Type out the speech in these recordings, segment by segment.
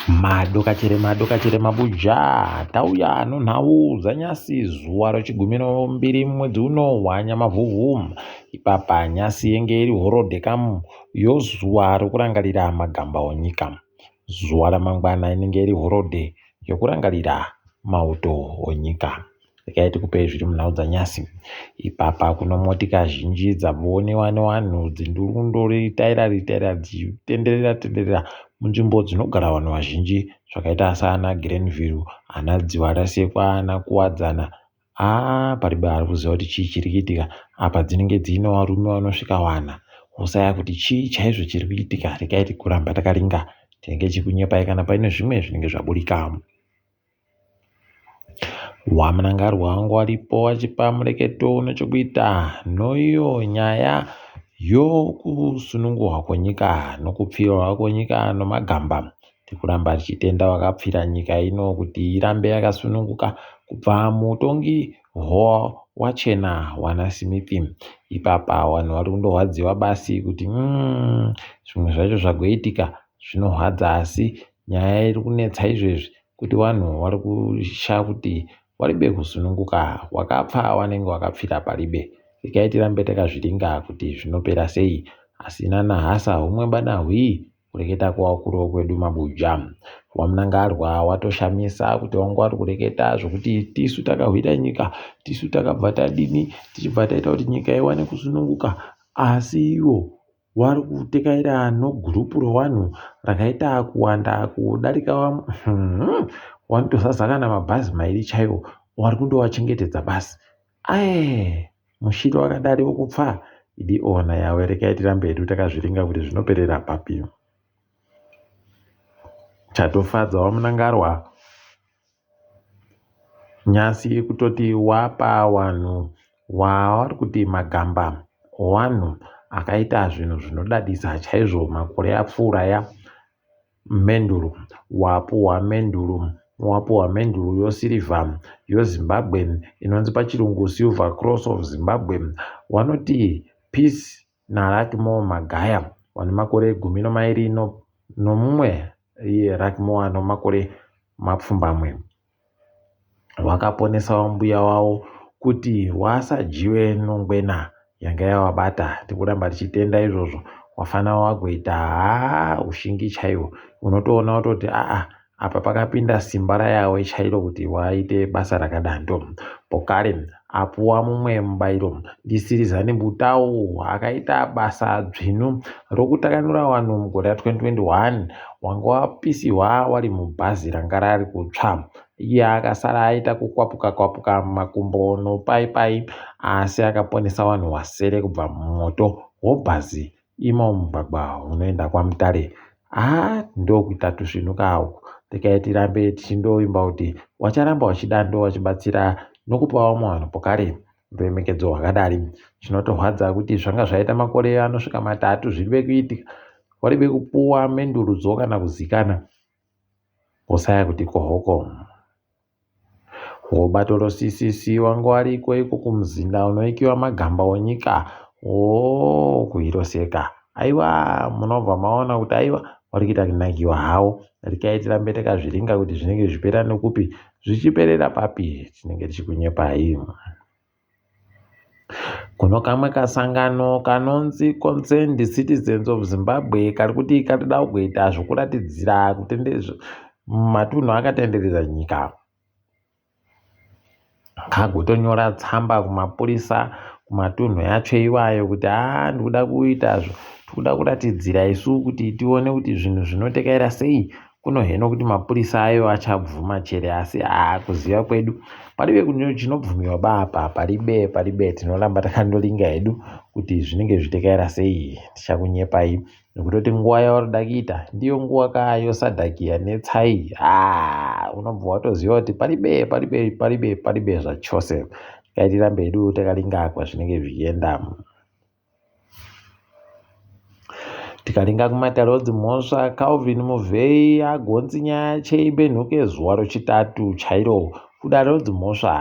Madokachere madokachere mabuja tauya nonhau dzanyasi zuva rechigumi nombiri mwedzi uno wanyamavhuvhu. Ipapa nyasi yenge iri horodhe kamu yozuva rokurangarira magamba onyika. Zuva ramangwana inenge iri horodhe yokurangarira mauto onyika. Regai tikupei zviri munhau dzanyasi. Ipapa kuno motika zhinji dzavoniwa nevanhu dzindurundoritaira ritaira dzichitenderera tenderera munzvimbo dzinogara vanhu vazhinji zvakaita saana Glenview, ana Dzivarasekwa, ana Kuwadzana. Haa paribe ari kuziva kuti chii chiri kuitika apa dzinenge dziine varume vanosvika wana wosaya kuti chii chaizvo chiri kuitika. Regai tikuramba takaringa tinenge tichikunyepai kana paine zvimwe zvinenge zvaburika. WaMnangarwa wangu waripo wachipa mureketo une chokuita noiyo nyaya yokusunungurwa kwenyika nokupfirwa kwenyika nomagamba. Tikuramba tichitenda vakapfira nyika ino kuti irambe yakasununguka kubva muutongi hwawachena hwana Smith. Ipapa vanhu vari kundorwadziwa basi kuti mm, zvimwe zvacho zvagoitika zvinorwadza asi nyaya iri kunetsa izvezvi kuti vanhu vari kushaya kuti waribe kusununguka wakapfa wanenge wakapfira paribe. Regai tirambe takazviringa kuti zvinopera sei. Asi nanahasa humwe bana hwii kureketa kwavakuru vekwedu Mabuja. WaMnangarwa watoshamisa kuti wangu wari kureketa zvokuti tisu takahwira nyika, tisu takabva tadini, tichibva taita kuti nyika iwane kusununguka. Asi ivo Wari kutekaira nogurupu rowanhu rakaita kuwanda kudarika vamwe hmm. Wanotozadza kana mabhazi mairi chaiwo wari kundowachengetedza basi ae mushiri wakadari wokupfa idi ona yawe rekai tirambe hedu takazviringa kuti zvinoperera papi chatofadza wamunangarwa Nyasi kutoti wapa wanhu wavari kuti magamba owanhu akaita zvinhu zvinodadisa chaizvo makore apfuura aya. Menduru wapuhwa menduru wapuhwa menduru yosirivha yoZimbabwe inonzi pachirungu Silver Cross of Zimbabwe. Wanoti Peace naLuckmore Magaya vane makore 12 nomumwe iye Luckmore ano makore mapfumbamwe. Wakaponesawo mbuya wavo kuti wasadyiwe nongwena yanga yavabata. Tikuramba tichitenda izvozvo. Wafana wagoita haa ushingi chaiwo. Unotoona wototi aa Apa pakapinda simba raYahweh chairo kuti waite basa rakadando. Pokare apuwa mumwe mubairo ndiSirizani Butau akaita basa dzvinu rokutakanura vanhu mugore ra 2021 wanga wapisiwa wari mubhazi ranga rari kutsva. Iye akasara aita kukwapuka kwapuka makumbo nopai pai asi akaponesa vanhu wasere kubva mumoto wobhazi Imo mumugwagwa unoenda kwaMutare haa ndokuita tusvinu ka uku. Regai tirambe tichindoimba kuti wacharamba wachida ndowachibatsira nokupa vamwe vanhu pokare ruremekedzo rwakadari. Chinotorwadza kuti zvanga zvaita makore anosvika matatu zviribe kuitika waribe kupuwa mendurudzo kana kuzikana wosaya kuti kohoko. Bato roCCC wanga wariko iko kumuzinda unoikiwa magamba onyika hoo kuhiroseka aiwa munobva maona kuti aiwa wari kuita kunakiwa hawo rekai tirambe takazviringa kuti zvinenge zvichipera nekupi zvichiperera papi tinenge tichikunyepai. Kuno kamwe kasangano kanonzi Concerned Citizens of Zimbabwe kari kuti karikuda kuita zvokuratidzira mumatunhu akatenderedza nyika. Kagotonyora tsamba kumapurisa kumatunhu acho iwayo kuti haa ndikuda kuita tikuda kuratidzira isu kuti tione kuti zvinhu zvinotekaira sei Kuno heno kuti mapurisa ayo achabvuma chere asi haa kuziva kwedu paribe chinobvumiwa ba apa paribe paribe tinoramba takandoringa hedu kuti zvinenge zvichitekaira sei tichakunyepai nekutoti nguva yauri kuita ndiyo nguva ka yosadhakiya netsai haa unobva watoziva kuti paribe paribe paribe paribe zvachose tirambe hedu takaringa kwazvinenge zvichienda. Tikaringa kumatare edzimhosva, Calvin Muvheyi agonzi nyaya cheimbe nhuke zuva rochitatu chairo kudare redzimhosva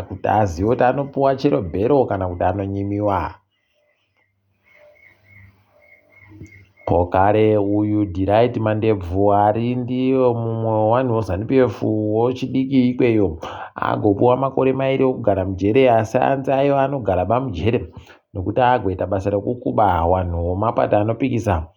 kuti azive kuti anopuwa chero bhero kana kuti anonyimiwa. Pokare uyu Delight Mandebvu ari ndiyo mumwe wevanhu veZanu-PF wechidiki ikweyo agopuwa makore mairi okugara mujere asi anzi aiwa anogara bamujere nokuti agoita basa rekukuba vanhu vemapato anopikisa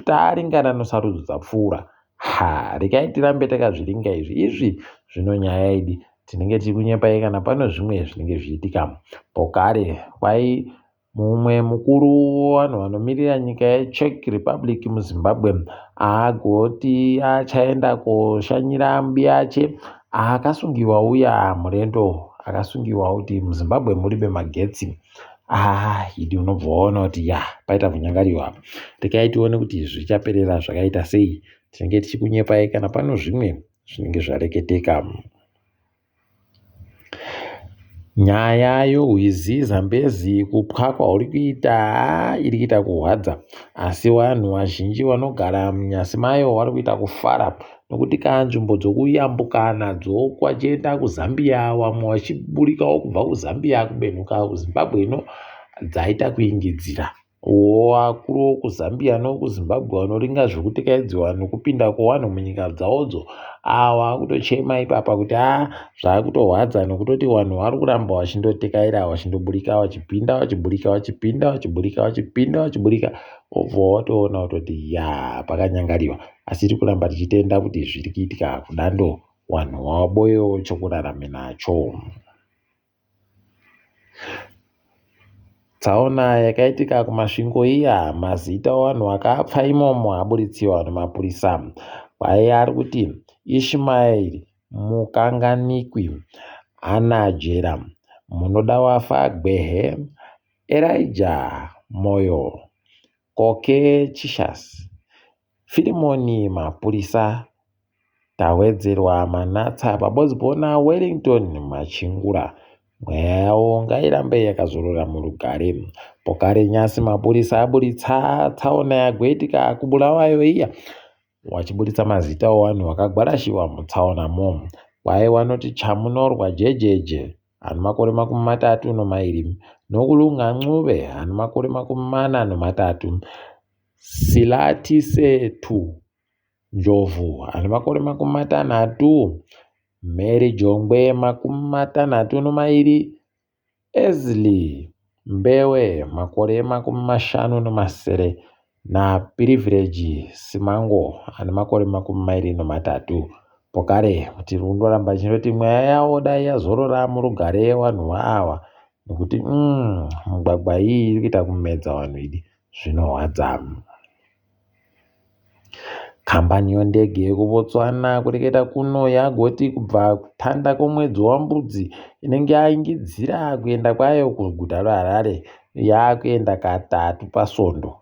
taringana nosarudzo dzapfuura. Ha, regai tirambe takazviringa izvi. Izvi zvino nyaya idi tinenge tiri kunyepai kana pano zvimwe zvinenge zvichiitika. Pokare kwai Mumwe mukuru wevanhu vanomirira nyika yeCzech Republic muZimbabwe agoti achaenda koshanyira mubiyache akasungiwa uya murendo akasungiwa kuti muZimbabwe muribe magetsi. Ah, idi unobva waona kuti ya paita kunyangariwa apa. Regai tione kuti zvichaperera zvakaita sei. Tinenge tichikunyepai kana pano zvimwe zvinenge zvareketeka. Nyaya yorwizi Zambezi kupwa kwauri kuita haa iri kuita kurwadza asi vanhu vazhinji vanogara munyasi mayo vari kuita kufara nokuti kana nzvimbo dzokuyambuka nadzo vachienda kuZambia vamwe vachiburikawo kubva kuZambia kubenhuka kuZimbabwe ino dzaita kuingidzira. Vakuru vokuZambia novokuZimbabwe vanoringa zvekutekaidziwa nokupinda kwevanhu munyika dzavodzo ava vakutochema ipapa kuti a zvakutorwadza nokutoti vanhu vari kuramba vachindotekaira vachindoburika vachipinda vachiburika vachipinda vachiburika vachipinda vachiburika wobva watoona kutoti ya pakanyangariwa asi tiri kuramba tichitenda kuti zviri kuitika kudando vanhu vaboyewo chokurarame nacho. Tsaona yakaitika kuMasvingo iya mazita evanhu vakafa imomo aburitsiwa nemapurisa. Kwaiya ari kuti Ishmael Mukanganikwi, Anna Jera, Munodawafa Gwehe, Elijah Moyo, Koke Chishas, Firimoni Mapurisa, Tawedzerwa Manatsa pabodzi pona Wellington Machingura. Mweya yavo ngairambe yakazorora murugare. Pokare nyasi mapurisa aburitsa tsaona yagoitika kuBulawayo iya wachiburitsa mazita evanhu vakagwarashiwa mutsaonamo. Kwai vanoti Chamunorwa Jejeje ane makore 32, Nokulunga Ncube ane makore 43, Silatisethu Ndlovu ane makore 60, Mary Jongwe 62, Esley Mbewe makore 57 naPrivilege Simango ane makore 23. Pokare tiri kundoramba tichindoti mweya yavo dai yazorora murugare vanhu ava nekuti mugwagwa iyi iri kuita kumedza vanhu idi zvinorwadza. Kambani yondege yekuBotswana kureketa kuno yagoti kubva kutanda kwemwedzi waMbudzi inenge yaingidzira kuenda kwayo kuguta reHarare yakuenda katatu pasvondo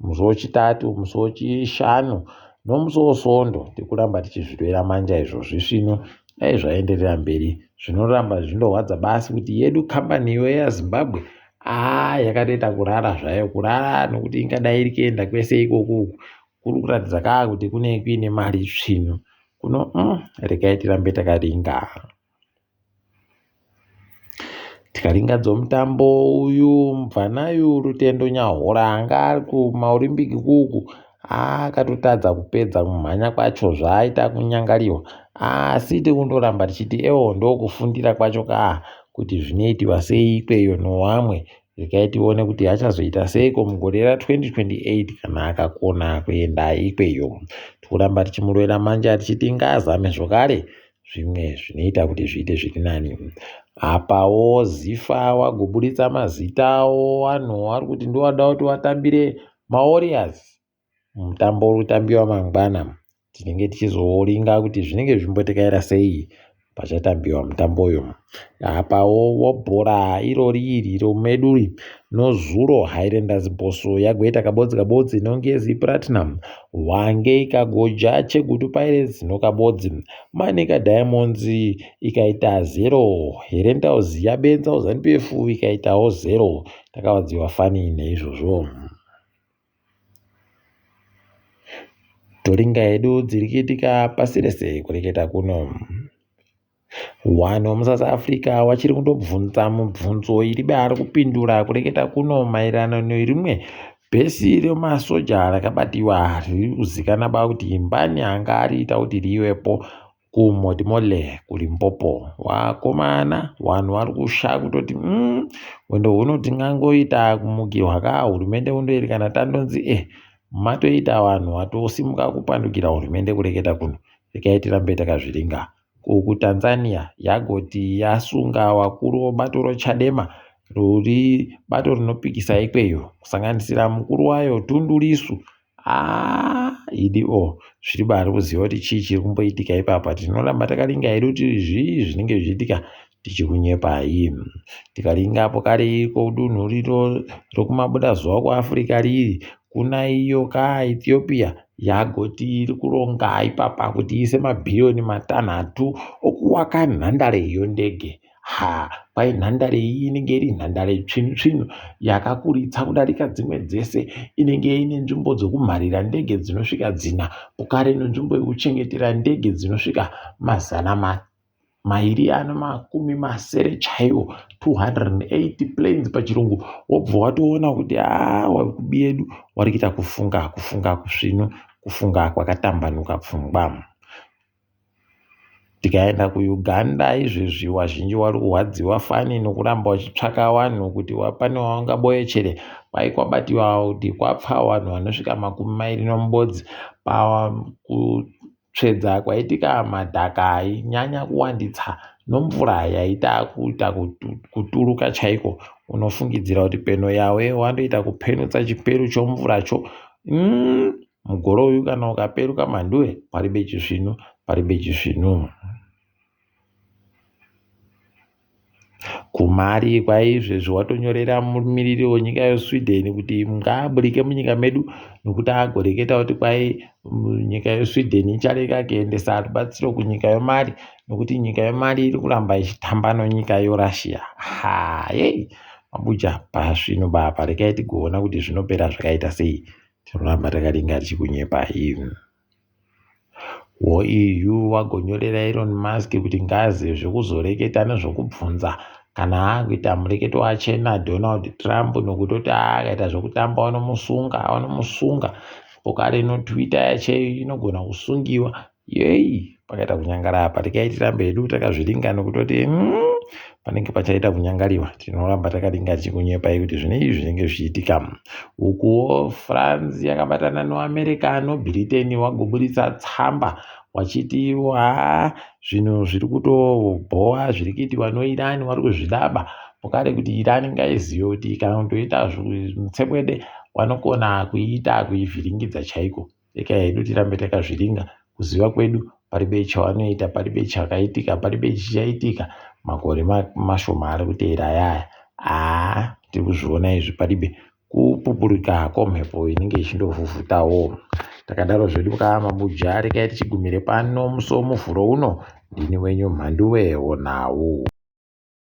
musi weChitatu, musi weChishanu nomusi weSvondo. Tiri kuramba tichizvirwira manja izvozvi zvino dai zvaenderera mberi zvinoramba zvindorwadza basi kuti yedu kambani iyoyo yaZimbabwe Haa yakatoita kurara zvayo kurara nokuti ingadai iri kuenda kwese ikoku uku kuri kuratidza kaa kuti kune kuine mari svinu kuno regai tirambe takaringa. Tikaringa dzomutambo uyu mubvanayu Rutendo Nyahora anga ari kumaOrimbiki kuku akatotadza kupedza kumhanya kwacho zvaaita kunyangariwa asi tikundoramba tichiti ewo ndokufundira kwacho kaa kuti zvinoitiwa sei ikweyo nowamwe regai tione kuti achazoita seiko mugore ra2028 kana akakona kuenda ikweyo tikuramba tichimurwera manje tichiti ngaazame zvokare zvimwe zvinoita kuti zviite zviri nani apawo zifa wagoburitsa mazita awo vanhu vari kuti ndowada kuti watambire MaWarriors mutambo uri kutambiwa mangwana tinenge tichizoringa kuti zvinenge zvichimbotekayira sei pachatambiwa mutambo uyu. Apawo bhora irori iri romedu nozuro Highlanders Bosso yagoita kabodzi kabodzi noNgezi Platinum Hwange ikagoja Chegutu Pirates nokabodzi Manica Diamonds ikaita zero Herentals yabenza ZANU-PF ikaitawo zero takawadziwa fani neizvozvo. Toringa hedu dziri kuitika pasi rese kureketa kuno. Vanhu vemuSouth Africa vachiri kundobvunza mubvunzo iri ari kupindura kureketa kuno maererano nerimwe Bhesi remasoja rakabatiwa riri kuzikana ba kuti mbani anga ariita kuti rivepo kuModimolle kuLimpopo. Vakomana vanhu vari kusha kutoti hwendo huno tingangoita kumukirwa ka hurumende undoiri kana tandonzi matoita vanhu vatosimuka kupandukira hurumende kureketa kuno. Regai tirambe takazviringa. KuTanzania yagoti yasunga vakuru vebato reChadema ruri bato rinopikisa ikweyo kusanganisira mukuru wayo Tundu Lissu. Idi o zviri bari kuziva kuti chii chiri kumboitika ipapa. Tinoramba takaringa hedu kuti zvii zvinenge zvichiitika tichikunyepai. Tikaringa apo kare iko dunhu rino rekumabuda zuva kuAfrica riri kuna iyo kaEthiopia yagoti iri kuronga ipapa kuti iise mabhiriyoni 6 okuwaka nhandare yondege. Ha, kwai nhandare iyi inenge iri nhandare tsvinu tsvinu yakakuritsa kudarika dzimwe dzese. Inenge ine nzvimbo dzokumharira ndege dzinosvika 4, pokare nenzvimbo yekuchengetera ndege dzinosvika 260 chaiwo, 280 planes pachirungu. Wobva watoona kuti wakubi yedu wari kuita kufunga kufunga kusvinu, kufunga kwakatambanuka pfungwa. Tikaenda kuUganda izvezvi vazhinji vari kurwadziwa fani nokuramba vachitsvaka vanhu kuti pane wavangaboyechere. Kwai kwabatiwa kuti kwapfa vanhu vanosvika 26 pakutsvedza kwaitika madhaka ainyanya kuwanditsa nomvura yaita kuita kuturuka chaiko. Unofungidzira kuti peno yawe wandoita kupenutsa chiperu chomvuracho. Mugoro uyu kana ukaperuka mhanduwe paribe chisvinu, paribe chisvinu. Kumari kwaizvezvi watonyorera mumiriri wenyika yeSweden kuti ngaaburike munyika medu nokuti agoreketa kuti kwai nyika yeSweden icharega kuendesa rubatsiro kunyika yeMali nokuti nyika yeMali iri kuramba ichitamba nenyika yeRussia. Ha, yei mabuja pasvinu bapa, regai tigoona kuti zvinopera zvakaita sei. Tinoramba takaringa tichikunyepai. WoEU wagonyorera Elon Musk kuti ngaazive zvekuzoreketa nezvokubvunza kana akuita mureketo wachena Donald Trump nokutoti akaita zvekutamba vanomusunga vanomusunga. Pokare ino Twitter yacho inogona kusungiwa. Yei pakaita kunyangara apa, regai tirambe hedu takazviringa nokutoti panenge pachaita kunyangariwa. Tinoramba takaringa tichikunyepai kuti zvine izvi zvinenge zvichiitika. Ukuwo France yakabatana noAmerica noBritain wagoburitsa tsamba wachiti zvinhu zviri kutobhowa zviri kuitiwa noIran vari kuzvidaba. Pokare kuti Iran ngaizive kuti kana kutoita mutsepwede vanokona kuiita kuivhiringidza chaiko. Regai hedu tirambe takazviringa. Kuziva kwedu paribe chavanoita, paribe chakaitika, paribe chichaitika. Makore mashoma ari kuteera ayaya. Tiri kuzviona izvi paribe kupupurika kwemhepo inenge ichindovhuvhutawo. Takadaro zvedu kamabuja, regai tichigumire pano musi womuvhuro uno. Ndini wenyu Mhanduwe wonawo.